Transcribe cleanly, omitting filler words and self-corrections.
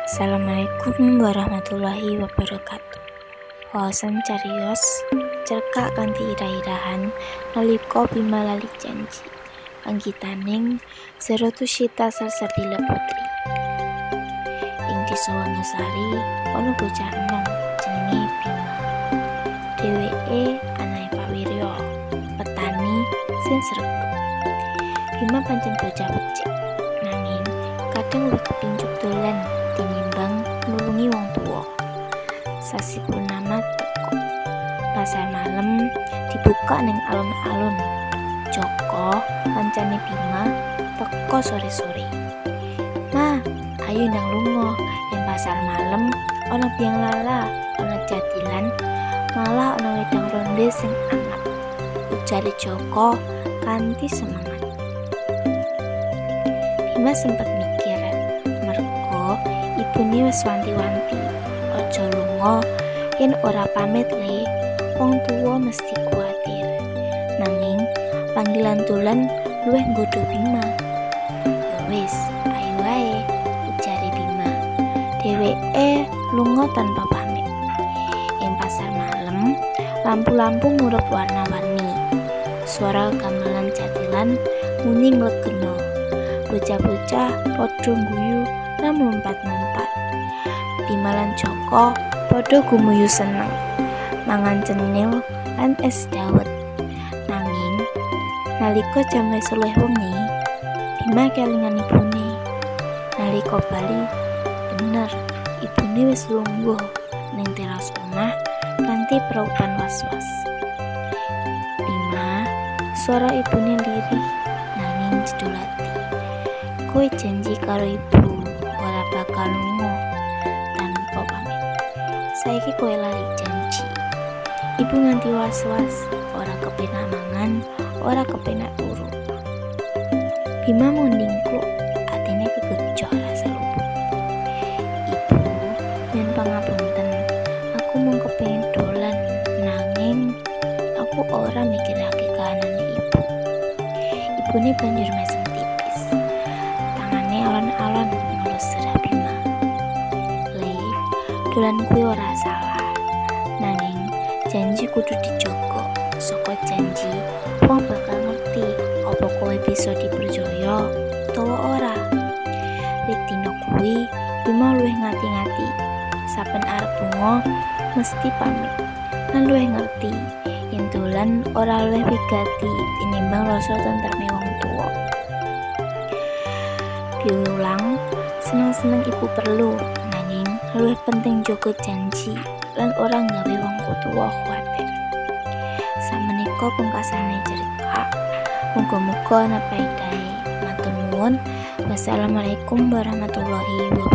Assalamualaikum warahmatullahi wabarakatuh. Waosan cariyos cerkak kanthi irah-irahan nalika Bima lali janji. Anggitaning Zeratushita Salsabila Putri. Ing desa Wanasari ana bocah enom jenenge Bima. Dheweke anake Pak Wiryo, petani sing sregep. Bima pancen bocah becik, nanging kadang luwih kepincut dolan tinimbang nulungi wong tuwa. Sasi purnama teko. Pasar malam dibuka ning alun-alun. Joko, kancane Bima, teko sore-sore. "Ma, ayo ndang lunga, ing pasar malam ana biang lala, ana jathilan, malah ana wedang ronde sing anget," ujare Joko kanthi semangat. Bima sempet mikir, merga ibune wis wanti-wanti, aja lunga yen ora pamit le, wong tuwa mesti kuwatir. Nanging panggilan dolan luwih nggodha Bima. "Ya wis, ayo wae," ujare Bima. Dheweke lunga tanpa pamit. Ing pasar malam, lampu-lampu murup warna-warni. Suara gamelan jathilan muni nglegena. Bocah-bocah padha ngguyu lan mlumpat-mlumpat. Bima lan Joko padha gumuyu seneng mangan cenil lan es dawet. Nanging nalika jam wis luwih wengi, Bima kelingan ibune. Nalika bali, bener, ibune wis lungguh ning teras omah kanthi praupan was-was. "Bima," swara ibune lirih nanging jedul ati. "Kowe janji karo ibu ora bakal lunga tanpa pamit. Saiki kowe lali janji. Ibu nganti was-was, ora kepenak mangan, ora kepenak turu." Bima mung ndingkluk, atine kegejoh rasa luput. "Ibu, nyuwun pangapunten, aku mung kepengin dolan, nanging aku ora mikirake kahanane ibu." Ibune banjur mesem tipis. Tangane alon-alon ngelus sirah Bima. "Le, dolan kuwi ora salah. Nanging janji kudu dijaga. Saka janji, wong bakal ngerti apa kowe bisa dipercaya utawa ora." Wit dina kuwi Bima luwih ngati-ngati. Saben arep lunga mesti pamit. Lan luwih ngerti yen dolan ora luwih wigati tinimbang rasa tentreme wong tuwa. Piwulang, seneng-seneng iku perlu, nanging luwih penting jaga janji lan ora nggawe wong tuwa kuwatir. Samenika pungkasane cerita. Muga-muga ana paedahe. Matur nuwun. Wassalamualaikum warahmatullahi wabarakatuh.